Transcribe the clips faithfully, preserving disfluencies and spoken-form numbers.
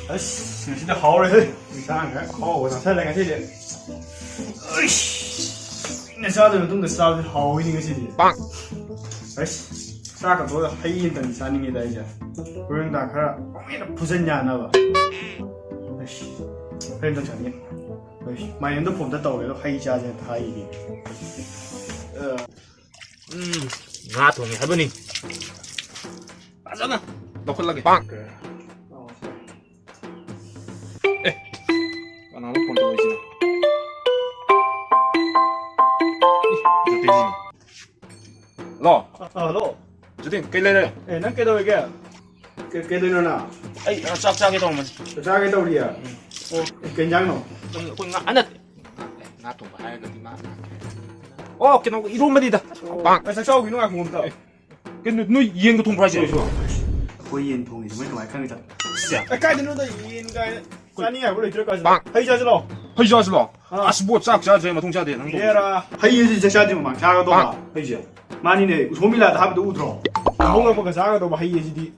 ꯑꯁ, ꯉꯁꯤꯗꯤ ꯍꯥꯎꯔꯦꯍꯦ꯫ ꯏꯟꯁꯥꯡ ꯈꯔ ꯍꯥꯎꯕ ꯆꯥꯁꯜꯂꯦ ꯉꯁꯤꯗꯤ꯫ ꯑꯩꯁ, ꯀꯨꯏꯅ ꯆꯥꯗꯕ ꯃꯇꯨꯡꯗ ꯆꯥꯕꯗꯤ ꯍꯥꯎꯋꯤꯅꯦ ꯉꯁꯤꯗꯤ꯫ ꯑꯁ, ꯆꯥꯛꯀ ꯇꯣꯛꯑꯒ ꯍꯩ ꯑꯝꯇꯪ ꯆꯥꯅꯤꯡꯉꯤꯗ ꯑꯩꯁꯦ꯫ ꯍꯣꯔꯦꯟ ꯅꯨꯡꯗꯥꯡ ꯈꯔ ꯑꯃꯨꯛ ꯍꯦꯟꯅ ꯐꯨꯖꯟ ꯌꯥꯅꯕ꯫ ꯑꯁ, ꯍꯩ ꯑꯝꯇꯪ ꯆꯥꯅꯤꯡꯉꯤ꯫ ꯑꯁ, ꯃꯥꯏꯔꯦꯟꯗꯣ ꯐꯣꯝꯗ ꯇꯧꯔꯦ ꯑꯗꯣ ꯍꯩ ꯆꯥꯁꯦꯅ ꯊꯥꯏꯅꯦ꯫ ꯑ, ꯎꯝ, ꯉꯥ ꯊꯣꯡꯉꯦ ꯍꯥꯏꯕꯅꯤ꯫ ꯐꯖꯅ ꯂꯧꯈꯠꯂꯒꯦ꯫ ꯑꯦ, ꯀꯅꯥꯅꯣ ꯐꯣꯟ ꯇꯧꯔꯛꯏꯁꯤꯅ? ꯏ, ꯖꯣꯇꯤꯟꯅꯤ꯫ ꯍꯜꯂꯣ꯫ ꯑ, ꯍꯜꯂꯣ꯫ ꯖꯣꯇꯤꯟ, ꯀꯩ ꯂꯩꯔꯦ? ꯑꯦ, ꯅꯪ ꯀꯩꯗꯧꯔꯤꯒꯦ? ꯀꯩ, ꯀꯩꯗꯧꯔꯤꯅꯣ ꯅꯪ? ꯑꯩ, ꯑ, ꯆꯥꯛ ꯆꯥꯒꯦ ꯇꯧꯔꯝꯕꯅꯤ꯫ ꯆꯥꯛ ꯆꯥꯒꯦ ꯇꯧꯔꯤꯌꯦ? ꯎꯝ꯫ ꯑꯣ, ꯀꯩ ꯏꯟꯖꯥꯡꯅꯣ? ꯑꯩꯈꯣꯏ, ꯑꯩꯈꯣꯏ ꯉꯥ, ꯑ, ꯅꯠꯇꯦ꯫ ꯉꯥ ꯊꯣꯡꯕ ꯍꯥꯏꯔꯒꯗꯤ ꯃꯥ ꯂꯥꯛꯀꯦ꯫ ꯑꯣ, ꯀꯩꯅꯣ, ꯏꯔꯣꯝꯕꯅꯤꯗ꯫ ꯑꯣ, ꯑ, ꯆꯥꯛ ꯆꯥꯎꯈꯤꯅꯣ, ꯉꯥꯏꯈꯣ ꯑꯝꯇ꯫ ꯑꯦ, ꯀꯩꯅꯣ, ꯅꯣꯏ ꯌꯦꯟꯒ ꯊꯣꯡꯕ꯭ꯔꯣ ꯍꯥꯏꯁꯦ? ꯑꯩꯈꯣꯏ ꯌꯦꯟ ꯊꯣꯡꯉꯤꯁꯦ ꯃꯣꯏ ꯀꯃꯥꯏꯅ ꯈꯪꯉꯤꯖꯥꯠꯅꯣ? ꯁꯦ꯫ ꯑꯦ, ꯀꯥꯏꯗꯅꯣꯗ ꯌꯦꯟ ꯀꯥꯏꯅ ꯆꯥꯅꯤꯡꯉꯥꯏꯕꯨ ꯂꯩꯇ꯭ꯔ ꯀꯥꯟꯁꯤꯗ꯫ ꯍꯩ ꯆꯥꯁꯤꯂꯣ꯫ ꯍꯩ ꯆꯥꯁꯤꯂꯣ? ꯑꯥ꯫ ꯑꯁ, ꯕꯣꯠ ꯆꯥꯛ ꯆꯥꯗ꯭ꯔꯦ ꯃꯇꯨꯡ ꯆꯥꯗꯦ ꯅꯪ ꯇꯧꯔꯤꯁꯦ꯫ ꯑꯦꯔꯥ꯫ ꯍꯩ ꯑꯁꯤ ꯆꯥꯛ ꯆꯥꯗ꯭ꯔꯤ ꯃꯃꯥꯡ ꯆꯥꯒꯗꯧꯕ꯫ ꯍꯩꯁꯦ꯫ ꯃꯥꯅꯤꯅꯦ, ꯎꯁꯣꯞ ꯃꯦꯂꯥꯗ ꯍꯥꯞꯄꯗꯣ ꯎꯗ꯭ꯔꯣ? ꯍꯧꯔꯛꯄꯒ ꯆꯥꯒꯗꯧꯕ ꯍꯩ ꯑꯁꯤꯗꯤ꯫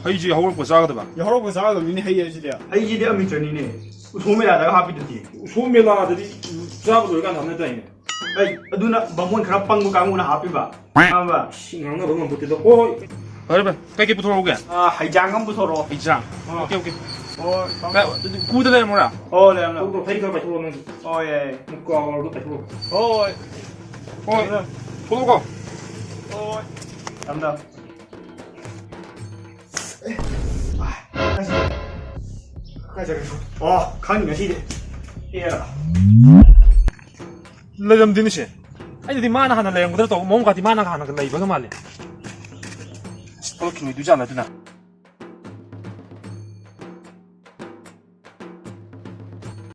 ꯍꯩꯁꯦ ꯍꯧꯔꯛꯄ ꯆꯥꯒꯗꯕ? ꯌꯥꯍꯧꯔꯛꯄ ꯆꯥꯒꯗꯕꯅꯤꯅꯦ ꯍꯩ ꯑꯁꯤꯗꯤ꯫ ꯍꯩꯁꯤꯗꯤ ꯑꯃꯤꯇ꯭ꯔꯅꯤꯅꯦ꯫ ꯎꯁꯣꯞ ꯃꯦꯂꯥꯗꯒ ꯍꯥꯞꯄꯤꯗꯨꯗꯤ꯫ ꯎꯁꯣꯞ ꯃꯦꯂꯥꯗꯗꯤ ꯆꯥꯕ ꯂꯣꯏꯔꯀꯥꯟꯗ ꯍꯥꯞꯅꯗꯥꯏꯅꯦ? ꯑꯩ, ꯑꯗꯨꯅ ꯕꯥꯃꯣꯟ ꯈꯔ ꯄꯪꯕ ꯀꯥꯡꯕꯨꯅ ꯍꯥꯞꯄꯤꯕ꯫ ꯈꯪꯉꯕ? ꯁꯤ ꯉꯥꯡꯅꯕ ꯉꯝꯄꯣꯠꯇꯦꯗ꯫ ꯍꯣꯏ, ꯍꯣꯏ꯫ ꯐꯔꯦ, ꯐꯔꯦ꯫ ꯀꯩꯀꯩ ꯄꯨꯊꯣꯔꯛꯎꯒꯦ? ꯑꯥ, ꯍꯩꯖꯥꯡ ꯑꯃ ꯄꯨꯊꯣꯔꯛꯑꯣ꯫ ꯍꯩꯖꯥꯡ? ꯑꯥ꯫ Okay, okay. ꯍꯣꯏ, ꯀꯥꯏ, ꯀꯨꯗ ꯂꯩꯔꯝꯃꯣꯔꯥ? ꯍꯣꯏ, ꯂꯩꯔꯝꯃꯣ꯫ ꯊꯣꯛꯂꯛꯑꯣ, ꯍꯩ ꯈꯔ ꯄꯥꯏꯊꯣꯛꯂꯛꯑꯣ ꯅꯪꯁꯨ꯫ ꯍꯣꯏ, ꯌꯥꯏ, ꯌꯥꯏ꯫ ꯃꯨꯛ ꯀꯥꯎꯔꯒ ꯄꯥꯏꯊꯣꯛꯂꯛꯑꯣ꯫ ꯍꯣꯏ꯫ ꯍꯣꯏ꯫ ꯊꯣꯛꯂꯛꯑꯣꯀꯣ꯫ ꯍꯣꯏ꯫ ꯊꯝꯃꯦ, ꯊꯝꯃꯦ꯫ ꯑꯦ, ꯑꯥꯏ, ꯀꯥꯏ ꯆꯠꯈ꯭ꯔꯦ? ꯑꯣ, ꯈꯪꯉꯤ ꯉꯁꯤꯗꯤ꯫ ꯑꯦꯔꯥ꯫ ꯂꯩꯔꯝꯗꯦꯅꯦ ꯁꯦ꯫ ꯑꯩꯅꯗꯤ ꯃꯥꯅ ꯍꯥꯟꯅ ꯂꯩꯔꯝꯒꯗ꯭ꯔꯥ ꯇꯧꯕ, ꯃꯑꯣꯡ ꯀꯥꯇꯤ ꯃꯥꯅ ꯍꯥꯟꯅ ꯂꯩꯕꯒ ꯃꯥꯜꯂꯦ꯫ ꯑꯁ, ꯊꯣꯛꯂꯛꯈꯤꯔꯣꯏꯗꯣꯏꯖꯥꯠꯂ ꯑꯗꯨꯅ?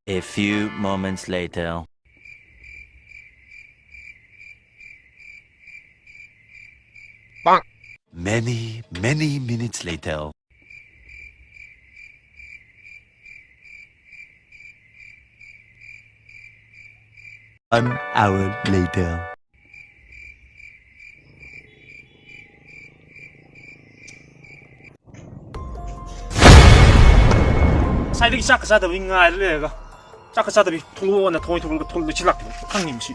A few moments later. Many, many minutes later. One hour later. ꯀꯥꯏꯗꯒꯤ ꯆꯥꯛꯀ ꯆꯥꯗꯕꯤ ꯉꯥꯏꯔ ꯂꯩꯔꯒ, ꯆꯥꯛꯀ ꯆꯥꯗꯕꯤ ꯊꯣꯛꯂꯛꯑꯣꯅ ꯊꯣꯡꯉꯩ ꯊꯣꯛꯂꯛꯑꯒ ꯊꯣꯛꯂꯛꯑꯒ ꯁꯤ ꯂꯥꯛꯇꯦ꯫ ꯈꯪꯉꯤ ꯃꯁꯤ꯫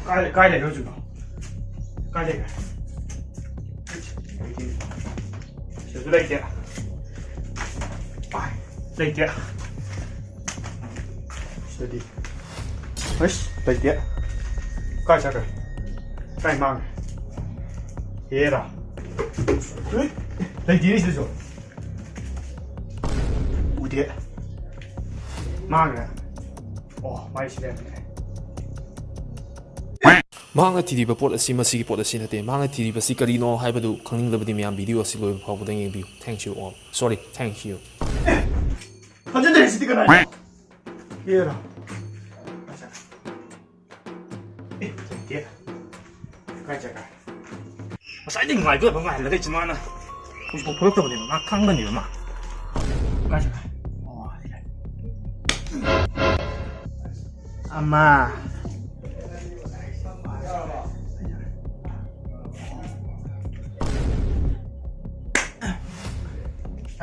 ꯀꯥꯏ ꯂꯩ-, ꯀꯥꯏ ꯂꯩꯒꯦ ꯍꯧꯖꯤꯛꯅꯣ? ꯀꯥꯏ ꯂꯩꯒꯦ? ꯁꯤꯗꯁꯨ ꯂꯩꯇꯦ꯫ ꯑꯥꯏ, ꯂꯩꯇꯦ꯫ ꯁꯤꯗꯗꯤ꯫ ꯑꯁ, ꯂꯩꯇꯦ꯫ ꯀꯥꯏ ꯆꯠꯈ꯭ꯔꯦ? ꯀꯥꯏ ꯃꯥꯡꯈ꯭ꯔꯦ? ꯍꯦꯔꯥ꯫ ꯍꯨꯏꯠ! ꯂꯩꯇꯦꯅꯦ ꯁꯤꯗꯁꯨ꯫ ꯎꯗꯦ꯫ ꯃꯥꯡꯈ꯭ꯔꯦ꯫ ꯑꯣ, ꯃꯥꯏ ꯁꯤ ꯂꯩꯔꯝꯃꯦ꯫ ꯃꯍꯥꯛꯅ ꯊꯤꯔꯤꯕ ꯄꯣꯠ ꯑꯁꯤ ꯃꯁꯤꯒꯤ ꯄꯣꯠ ꯑꯁꯤ ꯅꯠꯇꯦ꯫ ꯃꯍꯥꯛꯅ ꯊꯤꯔꯤꯕꯁꯤ ꯀꯔꯤꯅꯣ ꯍꯥꯏꯕꯗꯨ ꯈꯪꯅꯤꯡꯂꯕꯗꯤ ꯃꯌꯥꯝ video ꯑꯁꯤ ꯂꯣꯏꯕ ꯐꯥꯎꯕꯗ ꯌꯦꯡꯕꯤꯌꯨ꯫ Thank you all. Sorry, thank you꯫ ꯐꯖꯗ꯭ꯔꯦ ꯁꯤꯗꯤ ꯀꯅꯥ? ꯌꯦꯔꯥ꯫ ꯑꯦ, ꯂꯩꯇꯦ꯫ ꯀꯥꯏ ꯆꯠꯈ꯭ꯔꯦ? ꯉꯁꯥꯏꯗꯩ ꯉꯥꯏꯕ ꯌꯥꯕ ꯉꯥꯏꯍꯜꯂꯒ ꯏꯆꯤꯟ ꯃꯥꯅ ꯍꯧꯖꯤꯛꯐꯥꯎ ꯊꯣꯛꯂꯛꯇꯕꯅꯦꯕ꯫ ꯃꯥ ꯈꯪꯒꯅꯦꯕ ꯃꯥ꯫ ꯀꯥꯏ ꯆꯠꯈ꯭ꯔꯦ? ꯑꯣ, ꯁꯤ ꯂꯩ꯫ ꯑꯃ꯫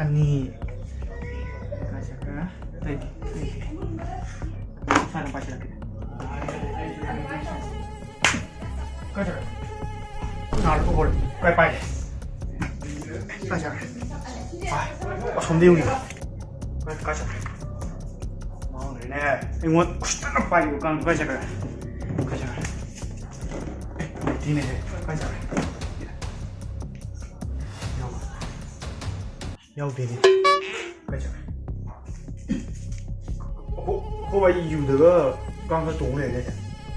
ꯑꯅꯤ꯫ ꯀꯥꯏ ꯆꯠꯈ꯭ꯔꯦ? ꯂꯩꯇꯦ, ꯂꯩꯇꯦ꯫ ꯁ꯭ꯋꯥꯏꯗ ꯄꯥꯏꯁꯤꯜꯂꯛꯀꯦ꯫ ꯀꯥꯏ ꯆꯠꯈ꯭ꯔꯦ? ꯅꯥꯔꯒ ꯍꯣꯔꯦ꯫ ꯀꯥꯏ ꯄꯥꯏꯒꯦ? ꯀꯥꯏ ꯆꯠꯈ꯭ꯔꯦ? ꯑꯥ, ꯑꯁꯣꯝꯗ ꯌꯦꯡꯉꯨ꯫ ꯀꯥꯏ, ꯀꯥꯏ ꯆꯠꯈ꯭ꯔꯦ? ꯃꯥꯡꯈ꯭ꯔꯦꯅꯦ꯫ ꯑꯩꯉꯣꯟꯗ ꯎꯁꯤꯠꯇꯅ ꯄꯥꯏꯔꯤꯕ ꯀꯥꯡꯗꯣ ꯀꯥꯏ ꯆꯠꯈ꯭ꯔꯦ? ꯀꯥꯏ ꯆꯠꯈ꯭ꯔꯦ? ꯑꯦ, ꯂꯩꯇꯦꯅꯦꯍꯦ꯫ ꯀꯥꯏ ꯆꯠꯈ꯭ꯔꯦ? ꯌꯥꯎ-, ꯌꯥꯎꯗꯦꯅꯦ꯫ ꯀꯥꯏ ꯆꯠꯈ꯭ꯔꯦ? ꯑꯩꯈꯣꯏ, ꯑꯩꯈꯣꯏ ꯌꯨꯗꯒ ꯀꯥꯡ ꯈꯔ ꯇꯣꯡ ꯂꯩꯔꯦꯅꯦ꯫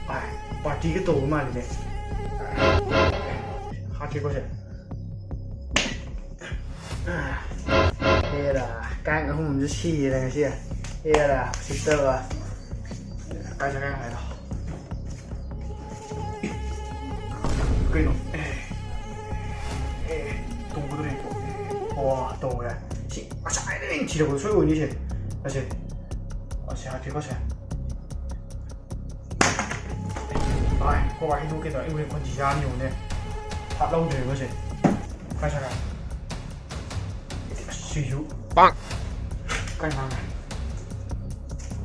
ꯑꯥꯏ, ꯄꯥꯔꯇꯤꯒ ꯇꯧꯕ ꯃꯥꯜꯂꯤꯅꯦ꯫ ꯍꯥꯠꯀꯦꯀꯣ ꯁꯦ꯫ ꯑꯦꯔꯥ, ꯀꯥꯡ ꯑꯍꯨꯝ ꯑꯃꯁꯨ ꯁꯤꯔꯦ ꯉꯁꯤ꯫ ꯑꯦꯔꯥ, ꯎꯁꯤꯠꯇꯕ꯫ ꯀꯥꯏ ꯆꯠꯈ꯭ꯔꯦ ꯍꯥꯏꯗꯣ? ꯀꯩꯅꯣ? ꯑꯦ, ꯑꯦ, ꯇꯣꯡꯒꯗꯧꯔꯦ꯫ ꯑꯣ, ꯇꯣꯡꯒ꯭ꯔꯦ꯫ ꯁꯤ ꯉꯁꯥꯏꯗꯩ ꯑꯩꯅ ꯊꯤꯔꯛꯄꯗꯣ ꯁꯣꯏ ꯑꯣꯏꯅꯤꯁꯦ꯫ ꯑꯁꯦ꯫ ꯑꯁꯦ, ꯍꯥꯠꯀꯦꯀꯣ, ꯑꯁꯦ꯫ ꯚꯥꯏ, ꯀꯣ ꯍꯥꯏꯗꯣꯛꯀꯦ ꯇꯧꯔ, ꯑꯩ ꯍꯣꯔꯦꯟ ꯈꯣꯟꯊꯤ ꯆꯥꯔꯅꯤ ꯌꯦꯡꯉꯨꯅꯦ꯫ ꯍꯥꯠꯍꯧꯗ꯭ꯔꯦꯕ ꯑꯁꯦ꯫ ꯀꯥꯏ ꯆꯠꯈ꯭ꯔꯦ? ꯑꯁ, ꯁꯤꯁꯨ꯫ ꯄꯥꯛ꯫ ꯀꯩ ꯉꯥꯡꯉꯦ?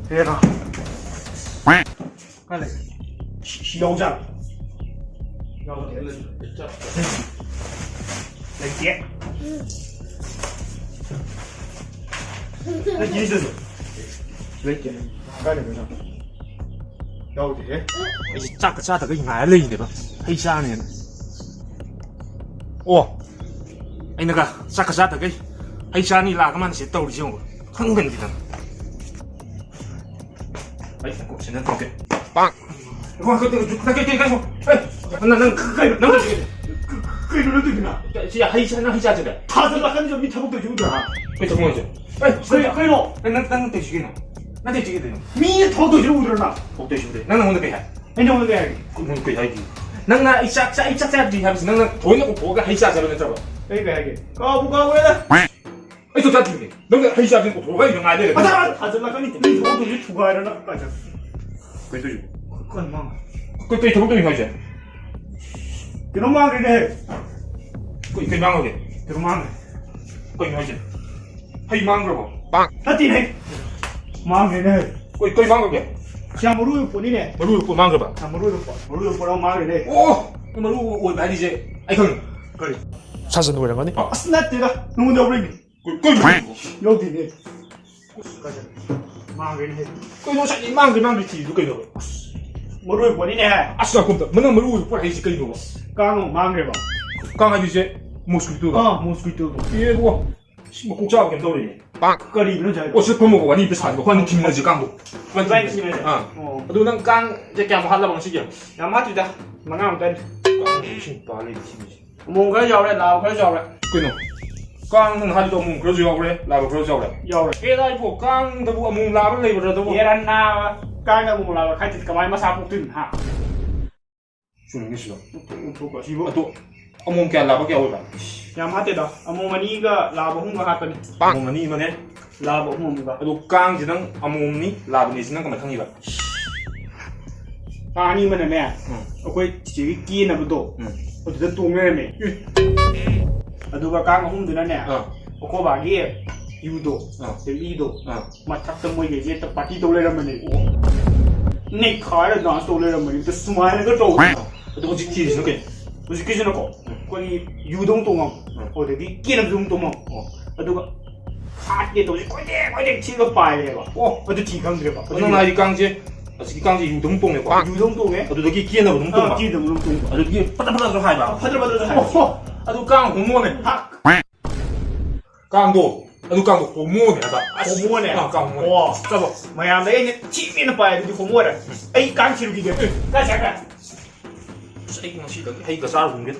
ꯍꯦꯔꯥ꯫ ꯀꯥꯏ ꯂꯩ? ꯁꯤ, ꯁꯤ ꯌꯥꯎꯖꯥꯠꯂꯣ? ꯌꯥꯎꯗꯦ꯫ ꯂꯩꯇꯦ꯫ ꯂꯩꯇꯦ ꯁꯤꯗꯁꯨ꯫ ꯂꯩꯇꯦ꯫ ꯀꯥꯏ ꯂꯩꯕ ꯖꯥꯠꯅꯣ? ꯌꯥꯎꯗꯦꯍꯦ꯫ ꯑꯩꯁꯦ ꯆꯥꯛꯀ ꯆꯥꯗꯈꯩ ꯉꯥꯏꯔ ꯂꯩꯔꯤꯅꯦꯕ꯫ ꯍꯩ ꯆꯥꯅꯦꯅ꯫ ꯑꯣ꯫ ꯑꯩꯅꯒ ꯆꯥꯛꯀ ꯆꯥꯗꯈꯩ ꯍꯩ ꯆꯥꯅꯤ ꯂꯥꯛꯑꯒ ꯃꯥꯅ ꯁꯤꯗ ꯇꯧꯔꯤꯁꯦ ꯌꯦꯡꯉꯨ꯫ ꯈꯪꯒꯅꯤꯗꯅ꯫ ꯑꯩ ꯀꯣꯛꯁꯤꯅ ꯇꯧꯒꯦ꯫ ꯄꯥꯛ꯫ ꯀꯩꯅꯣ ꯅꯪ ꯇꯧꯔꯤꯁꯦ? ꯀꯩꯅꯣ ꯅꯪ ꯇꯧꯔꯤꯗꯨꯅ? ꯁꯤ ꯍꯩ ꯆꯥ-, ꯅꯪ ꯍꯩ ꯆꯥꯁꯤꯗ꯫ ꯊꯥꯖꯤꯜꯂꯛꯀꯅꯤ, ꯃꯤ ꯊꯕꯛ ꯇꯧꯔꯤꯁꯦ ꯎꯗ꯭ꯔꯥ? ꯀꯩ ꯊꯕꯛ ꯍꯥꯏꯁꯦ? ꯑꯦ, ꯀꯩ-, ꯀꯩꯅꯣ? ꯅꯪ, ꯅꯪ, ꯅꯪ ꯇꯧꯔꯤꯁꯤ ꯀꯩꯅꯣ? ꯅꯪ ꯇꯧꯔꯤꯁꯤ ꯀꯩꯅꯣ? ꯃꯤ ꯊꯕꯛ ꯇꯧꯔꯤꯁꯦ ꯎꯗ꯭ꯔꯥ ꯅꯪ? ꯊꯕꯛ ꯇꯧꯔꯤꯁꯤ ꯎꯗ꯭ꯔꯦ꯫ ꯅꯪ ꯅꯉꯣꯟꯗ ꯀꯩ ꯍꯥꯏ? ꯑꯩ ꯅꯉꯣꯟꯗ ꯀꯩ ꯍꯥꯏꯒꯦ? ꯅꯪ ꯀꯩ ꯍꯥꯏꯒꯦ? ꯅꯪꯅ ꯑꯩ ꯆꯥꯛ ꯆꯥ-, ꯑꯩ ꯆꯥꯛ ꯆꯥꯗ꯭ꯔꯤ ꯍꯥꯏꯕꯁꯤ ꯅꯪꯅ ꯊꯑꯣꯏꯅ ꯀꯧꯊꯣꯛꯑꯒ ꯍꯩ ꯆꯥꯁꯦ ꯍꯥꯏꯕ ꯅꯠꯇ꯭ꯔꯕ? ꯑꯩ ꯀꯩ ꯍꯥꯏꯒꯦ? ꯀꯥꯎꯕꯨ ꯀꯥꯎꯈ꯭ꯔꯦꯗ꯫ ꯑꯩ ꯆꯥꯛ ꯆꯥꯗ꯭ꯔꯤꯅꯦ꯫ ꯅꯪꯅ ꯍꯩ ꯆꯥꯁꯦ ꯀꯧꯊꯣꯛꯑꯒ ꯑꯩꯅ ꯉꯥꯏ ꯂꯩꯔꯦ꯫ ꯑꯁ, ꯑꯁ, ꯊꯥꯖꯤꯜꯂꯛꯀꯅꯤ꯫ ꯃꯤ ꯊꯕꯛ ꯇꯧꯔꯤꯁꯦ ꯊꯨꯒꯥꯏꯔꯅ ꯀꯥꯏ ꯆꯠ-, ꯀꯩ ꯇꯧꯔꯤꯕ? ꯀꯩꯅꯣ ꯃꯥꯡ-, ꯀꯩ, ꯀꯩ ꯊꯕꯛ ꯇꯧꯔꯤꯅꯣ ꯍꯥꯏꯁꯦ? ꯀꯩꯅꯣ ꯃꯥꯡꯈ꯭ꯔꯦꯅꯦ꯫ ꯀꯩ, ꯀꯩ ꯃꯥꯡꯉꯒꯦ? ꯀꯩꯅꯣ ꯃꯥꯡꯈ꯭ꯔꯦ꯫ ꯀꯩꯅꯣ ꯍꯥꯏꯁꯦ? ꯍꯩ ꯃꯥꯡꯈ꯭ꯔꯕꯣ? ꯅꯠꯇꯦꯅꯦ꯫ ꯃꯥꯡꯈ꯭ꯔꯦꯅꯦ꯫ ꯀꯩ, ꯀꯩ ꯃꯥꯡꯈ꯭ꯔꯒꯦ? ꯁꯤ ꯌꯥꯝ ꯃꯔꯨ ꯑꯣꯏꯕ ꯄꯣꯠꯅꯤꯅꯦ꯫ ꯃꯔꯨ ꯑꯣꯏꯕ ꯄꯣꯠ ꯃꯥꯡꯈ꯭ꯔꯕ? ꯌꯥꯝ ꯃꯔꯨ ꯑꯣꯏꯕ ꯄꯣꯠ, ꯃꯔꯨ ꯑꯣꯏꯕ ꯄꯣꯠ ꯑꯃ ꯃꯥꯡꯈ꯭ꯔꯦꯅꯦ꯫ ꯑꯣ! ꯃꯔꯨ ꯑꯣꯏꯕ ꯍꯥꯏꯔꯤꯁꯦ ꯑꯩ ꯈꯪꯉꯦ꯫ ꯀꯔꯤ? ꯁꯥꯖꯟ ꯑꯣꯏꯔꯝꯒꯅꯤ꯫ ꯑꯁ, ꯅꯠꯇꯦꯗ, ꯅꯉꯣꯟꯗ ꯌꯥꯎꯔꯛꯏꯅꯦ꯫ ꯀꯩ, ꯀꯩꯅꯣ? ꯌꯥꯎꯗꯦꯅꯦ꯫ ꯃꯥꯡꯈ꯭ꯔꯦꯅꯦ꯫ ꯀꯩꯅꯣ ꯉꯁꯥꯏꯗꯩ ꯃꯥꯡꯈ꯭ꯔꯦ, ꯃꯥꯡꯈ꯭ꯔꯦ ꯊꯤꯔꯤꯗꯨ ꯀꯩꯅꯣꯕ? ꯑꯁ, ꯃꯔꯨ ꯑꯣꯏꯕ ꯄꯣꯠꯅꯤꯅꯦ꯫ ꯑꯁ, ꯉꯥꯏꯈꯣ ꯑꯝꯇ, ꯅꯪ ꯃꯔꯨ ꯑꯣꯏꯕ ꯄꯣꯠ ꯍꯥꯏꯁꯤ ꯀꯩꯅꯣꯕ? ꯀꯥꯡ ꯑꯃꯨꯛ ꯃꯥꯡꯈ꯭ꯔꯦꯕ꯫ ꯀꯥꯡ ꯍꯥꯏꯗꯣꯏꯁꯦ mosquito ꯗꯣ? ꯑꯥ, mosquito ꯗꯣ꯫ ꯑꯦ, ꯏꯕꯨꯡꯉꯣ, ꯁꯤ ꯃꯀꯣꯛ ꯆꯥꯕ ꯀꯩꯅꯣ ꯇꯧꯔꯦꯅꯦ꯫ ꯀꯔꯤꯅꯣ ꯍꯧꯖꯤꯛ ꯍꯥꯏꯗꯣ? ꯑꯣ, ꯁꯤ ꯐꯝꯃꯣꯀꯣ, ꯋꯥꯔꯤ ꯑꯝꯇ ꯁꯥꯁꯤꯀꯣ, ꯑꯩꯈꯣꯏ ꯑꯅꯤ ꯊꯤꯃꯤꯟꯅꯁꯤ ꯀꯥꯡꯗꯣ꯫ ꯏꯕꯥꯅꯤ ꯊꯤꯃꯤꯟꯅꯁꯦ? ꯑꯥ꯫ ꯑꯣ꯫ ꯑꯗꯨ ꯅꯪ ꯀꯥꯡꯁꯦ ꯀꯌꯥꯝ ꯍꯥꯠꯂꯕ ꯉꯁꯤꯒꯤ? ꯌꯥꯝ ꯍꯥꯠꯇ꯭ꯔꯤꯗ, ꯃꯉꯥ ꯃꯨꯛꯇꯅꯤ꯫ ꯀꯥꯡ ꯏꯁꯤꯡ ꯄꯥ ꯂꯩ ꯊꯤꯃꯤꯟꯅꯁꯤ꯫ ꯑꯃꯣꯝ ꯈꯔ ꯌꯥꯎꯔꯦ, ꯂꯥꯕ ꯈꯔꯁꯨ ꯌꯥꯎꯔꯦ꯫ ꯀꯩꯅꯣ? ꯀꯥꯡ ꯅꯪ ꯍꯥꯏꯗꯣ ꯑꯃꯣꯝ ꯈꯔꯁꯨ ꯌꯥꯎꯔꯦ, ꯂꯥꯕ ꯈꯔꯁꯨ ꯌꯥꯎꯔꯦ? ꯌꯥꯎꯔꯦ꯫ ꯑꯦ, ꯂꯥꯏꯕꯣ, ꯀꯥꯡꯗꯕꯨ ꯑꯃꯣꯝ ꯂꯥꯕ ꯂꯩꯕ꯭ꯔꯥ ꯑꯗꯨꯕꯨ? ꯑꯦꯔꯥ ꯅꯥꯕ, ꯀꯥꯡꯗ ꯑꯃꯣꯝ ꯂꯥꯕ ꯈꯥꯏꯗ꯭ꯔꯗꯤ ꯀꯃꯥꯏꯅ ꯃꯁꯥ ꯄꯣꯛꯇꯣꯏꯅꯣ, ꯍꯥ? ꯆꯨꯝꯃꯤꯅꯦ ꯁꯤꯗ꯫ ꯎꯊꯣꯛ-, ꯎꯊꯣꯛꯀꯣ, ꯁꯤꯕꯨ꯫ ꯑꯗꯣ ꯑꯃꯣꯝ ꯀꯌꯥ ꯂꯥꯕ ꯀꯌꯥ ꯑꯣꯏꯕ? ꯌꯥꯝ ꯍꯥꯠꯇꯦꯗ, ꯑꯃꯣꯝ ꯑꯅꯤꯒ ꯂꯥꯕ ꯑꯍꯨꯝꯒ ꯍꯥꯠꯄꯅꯤ꯫ ꯑꯃꯣꯝ ꯑꯅꯤ ꯑꯃꯅꯦ? ꯂꯥꯕ ꯑꯍꯨꯝ ꯑꯃꯒ꯫ ꯑꯗꯣ ꯀꯥꯡꯁꯦ ꯅꯪ ꯑꯃꯣꯝꯅꯤ, ꯂꯥꯕꯅꯤ ꯁꯤ ꯅꯪ ꯀꯃꯥꯏꯅ ꯈꯪꯉꯤꯕ? ꯀꯥꯡ ꯑꯅꯤ ꯑꯃꯅꯅꯦ, ꯎꯝ꯫ ꯑꯩꯈꯣꯏ ꯆꯤꯆꯦꯒꯤ ꯀꯦꯅꯕꯗꯣ, ꯎꯝ꯫ ꯑꯗꯨꯗ ꯇꯣꯡ ꯂꯩꯔꯝꯃꯦ꯫ ꯑꯦ꯫ ꯑꯗꯨꯒ ꯀꯥꯡ ꯑꯍꯨꯝꯗꯨꯅꯅꯦ, ꯑꯥ꯫ ꯑꯩꯈꯣꯏ ꯕꯥꯒꯤ ꯌꯨꯗꯣ, ꯑꯥ꯫ ꯍꯦꯕꯤꯗꯣ, ꯑꯥ꯫ ꯃꯊꯛꯇ ꯃꯣꯏꯒꯤ ꯌꯦꯠꯇ ꯄꯥꯔꯇꯤ ꯇꯧ ꯂꯩꯔꯝꯕꯅꯦ꯫ ꯅꯩꯈꯥꯏꯔ ꯗꯥꯟꯁ ꯇꯧ ꯂꯩꯔꯝꯕꯅꯦ꯫ ꯑꯗ ꯁꯨꯃꯥꯏꯅꯒ ꯇꯧ꯫ ꯑꯗꯣ ꯍꯧꯖꯤꯛ ꯊꯤꯔꯤꯁꯤꯅ ꯀꯩꯅꯣ? ꯍꯧꯖꯤꯛꯀꯤꯁꯤꯅꯀꯣ, ꯑꯩꯈꯣꯏꯒꯤ ꯌꯨꯗꯧ ꯇꯣꯡꯉꯝ, ꯎꯝ꯫ ꯑꯗꯒꯤ ꯀꯦꯅꯕꯁꯨ ꯑꯃꯨꯛ ꯇꯣꯡꯉꯝ, ꯑꯣ꯫ ꯑꯗꯨꯒ ꯍꯥꯠꯀꯦ ꯇꯧꯁꯦ, ꯀꯣꯏꯗꯦꯛ ꯀꯣꯏꯗꯦꯛ ꯊꯤꯔꯒ ꯄꯥꯏꯔꯦꯕ꯫ ꯑꯣ, ꯑꯗꯨ ꯊꯤ ꯈꯪꯗ꯭ꯔꯦꯕ꯫ ꯑꯣ, ꯅꯪꯅ ꯍꯥꯏꯗꯤ ꯀꯥꯡꯁꯦ, ꯍꯧꯖꯤꯛꯀꯤ ꯀꯥꯡꯁꯦ ꯌꯨꯗꯧ ꯇꯣꯡꯉꯦꯀꯣ? ꯌꯨꯗꯧ ꯇꯣꯡꯉꯦ꯫ ꯑꯗꯨꯗꯒꯤ ꯀꯦꯅꯕ ꯑꯗꯨꯝ ꯑꯥ, ꯇꯣꯡꯕ? ꯀꯦꯅꯕ ꯑꯗꯨꯝ ꯇꯣꯡꯕ꯫ ꯑꯗꯨꯗꯒꯤ ꯐꯠꯇ꯭ꯔ ꯐꯠꯇ꯭ꯔ ꯍꯥꯏꯕ? ꯐꯠꯇ꯭ꯔ ꯐꯠꯇ꯭ꯔ ꯍꯥꯏ꯫ ꯑꯣ, ꯑꯗꯨ ꯀꯥꯡ ꯍꯣꯃꯣꯅꯦ꯫ ꯍꯥ? ꯀꯥꯡꯗꯣ, ꯑꯗꯨ ꯀꯥꯡꯗꯣ ꯍꯣꯃꯣꯅꯦ ꯍꯥꯏꯕ꯫ ꯑꯁ, ꯍꯣꯃꯣꯅꯦ? ꯑꯥ, ꯀꯥꯡ ꯍꯣꯃꯣꯅꯦ꯫ ꯑꯣ꯫ ꯆꯠꯂꯣ꯫ ꯃꯌꯥꯝꯗ ꯑꯩꯅ ꯊꯤꯅ ꯄꯥꯏ, ꯑꯗꯨꯗꯤ ꯍꯣꯃꯣꯔꯦ꯫ ꯑꯩ ꯀꯥꯡ ꯊꯤꯔꯨꯈꯤꯒꯦ꯫ ꯀꯥꯏ ꯆꯠꯈ꯭ꯔꯦ? ꯑꯁ, ꯑꯩ ꯉꯁꯤꯗꯒꯤ ꯍꯩꯒ ꯆꯥꯔꯨꯒꯨꯝꯒꯦ꯫